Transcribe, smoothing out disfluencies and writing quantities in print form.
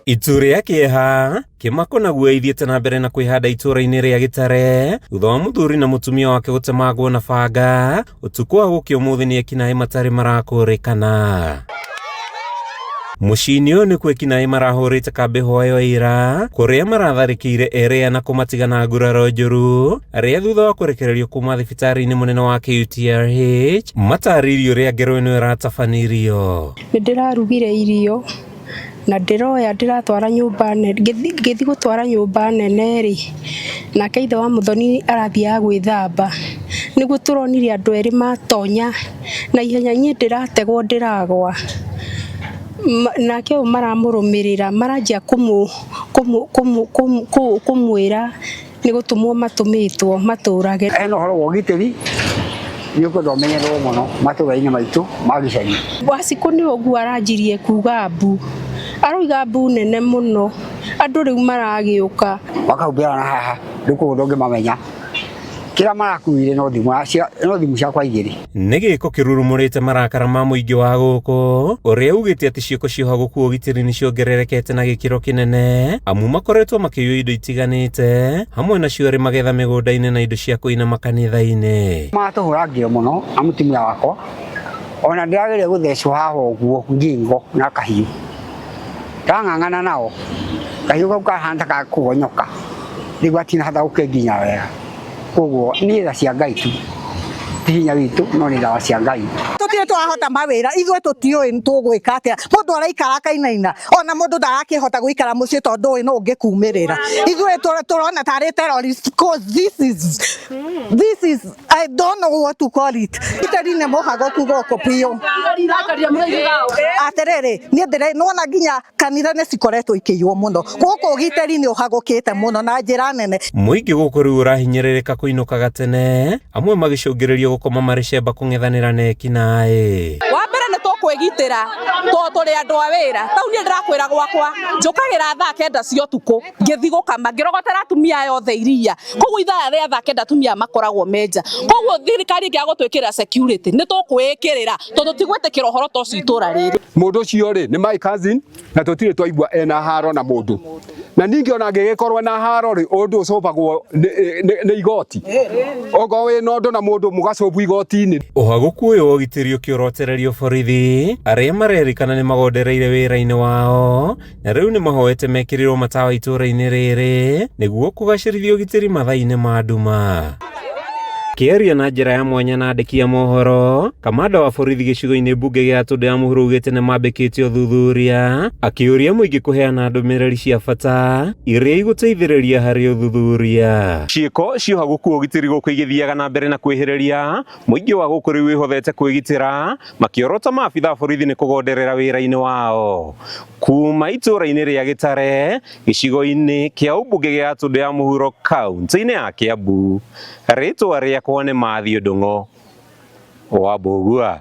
Itu rĩa kĩeha kĩmako naguo ithiĩte na mbere na kwĩhanda itũũra-inĩ rĩa Gĩtare thutha wa mũthuri na mũtumia wake gũtemangwo na banga ũtukũ wa gũkĩa ũmũthĩ nĩ ekinaĩ matarĩ marakũrĩkana. Mũciĩ-inĩ ũyũ nĩkuo ekinaĩ marahũrĩte kambĩ hwayo ira kũrĩa maratharĩkĩire erĩ na kũmatiga na nguraro njũru arĩa thutha wa kũrekererio kuma thibitarĩ-inĩ mũnene wa KUTRH matarĩirio ũrĩa ngero ĩno ĩratabanirio. Nĩ ndĩrarugire irio na ndĩroya ndĩratwara nyũmba nene, ngĩthiĩ gũtwara nyũmba nene rĩ, nake ithe wa Mũthoni arathiaga gwĩthamba, nĩguo tũronire andũ erĩ matonya na ihenya, niĩ ndĩrategwo ndĩragwa, nake ũyũ maramũrũmĩrĩra maranjia kũmwĩra nĩ gũtũmwo matũmĩtwo matũrage. Hena ũhoro wa ũgitĩri nĩ ũkwenda ũmenyererwo mũno matũra-inĩ maitũ ma gĩcagi. Wacikũ nĩ ũguo aranjirie kuga mbu, aroiga mbu nene mũno, andũ rĩu maragĩũka. Makahumbĩra na haha rĩu koguo ndũngĩmamenya. Kĩrĩa marakuire no thimũ ciakwa igĩrĩ. Nĩ gĩko kĩrurumũrĩte marakara ma mũingĩ wa gũkũ ũrĩa ugĩte atĩ ciĩko cia ũhagũku wa ũgitĩri nĩ ciongererekete na gĩkĩro kĩnene amu makoretwo makĩiywo indo itiganĩte hamwe nacio arĩ magetha mĩgũnda-inĩ na indo cia kũina makanitha-inĩ. Matũhũra ngero mũno na mũtumia wakwa ona ndĩrageria gũthecwo haha ũguo ngingo na kahiũ ndang'ang'ana nao kahiũ kau kahana ta gakũgonyoka rĩu gatinahota gũkĩnginya wega. Koguo nĩ tha cia Ngai tu, ti hinya witũ no nĩ tha cia Ngai. Tũtirĩ twahota mawĩra ithuĩ tũtiũĩ tũgwĩka atĩa, mũndũ araikara akainaina, ona mũndũ ndarakĩhota gũikara mũciĩ tondũ ndũĩ nũ ũngĩkumĩrĩra. Ithuĩ tũrona tarĩ terrorist cause this is I don't know what to call it. Itari nĩ mũhagũku gũkũ biũ. Atĩrĩrĩ, niĩ ndĩre nĩwona nginya kanitha nĩ cikoretwo ikĩiywo mũno. Gũkũ ũgitĩri nĩ ũhagũkĩte mũno na njĩra nene. Mũingĩ gũkũ rĩu ũrahinyĩrĩrĩka kũinũkaga tene, amwe magĩcũngĩrĩrio gũkoma marĩ cemba kũng'ethanĩra na ekinaĩ. Wa mbere nĩ tũkwĩgitĩra tondũ tũrĩ andũ a wĩra. Tau niĩ ndĩrakwĩra gwakwa njũkagĩra thaa 9 cia ũtukũ ngĩthiĩ gũkama ngĩrogotera atumia aya othe iria. Koguo ithaa rĩa thaa 9 atumia aya makoragwo me nja. Koguo thirikari ĩngĩaga gũtwĩkĩrĩra security nĩ tũkwĩĩkĩrĩra tondũ tũtigwĩtĩkĩra ũhoro ta ũcio itũra rĩrĩ. Mũndũ ũcio rĩ nĩ my cousin na tũtirĩ twaigua ena haro na mũndũ, na ningĩ ona angĩgĩkorwo na haro rĩ, ũndũ ũcũbagwo nĩ igoti, okorwo wĩna ũndũ na mũndũ mũgacũbu igoti-inĩ. Ũhagũku ũyũ wa ũgitĩri ũkĩorotererio borithi arĩa marerĩkana nĩ magondereire wĩra-inĩ wao na rĩu nĩ mahoete mekĩrĩrwo matawa itũũra-inĩ rĩrĩ nĩguo kũgacĩrithia ũgitĩri mathaa-inĩ ma nduma. Kĩaria na njĩra ya mwanya na andĩki a mohoro, kamanda wa borithi gĩcigo-inĩ mbunge gĩa Gatũndũ ya Mũhuro augĩte nĩ mambĩkĩte ũthuthuria, akĩũria mũingĩ kũheana ndũmĩrĩri cia bata iria igũteithĩrĩria harĩ ũthuthuria. Ciĩko cia ũhagũku wa ũgitĩri gũkũ igĩthiaga na mbere na kwĩhĩrĩria, mũingĩ wa gũkũ rĩu wĩhothete kwĩgitĩra, makĩorota maabitha a borithi nĩ kũgonderera wĩra-inĩ wao. Kuma itũũra-inĩ rĩa Gĩtare, gĩcigo-inĩ kĩa ũmbunge gĩa Gatũndũ ya Mũhuro kaunti-inĩ ya Kĩambu, rĩtwa rĩakwa nĩ Matthew Ndung'u wa Mbũgua.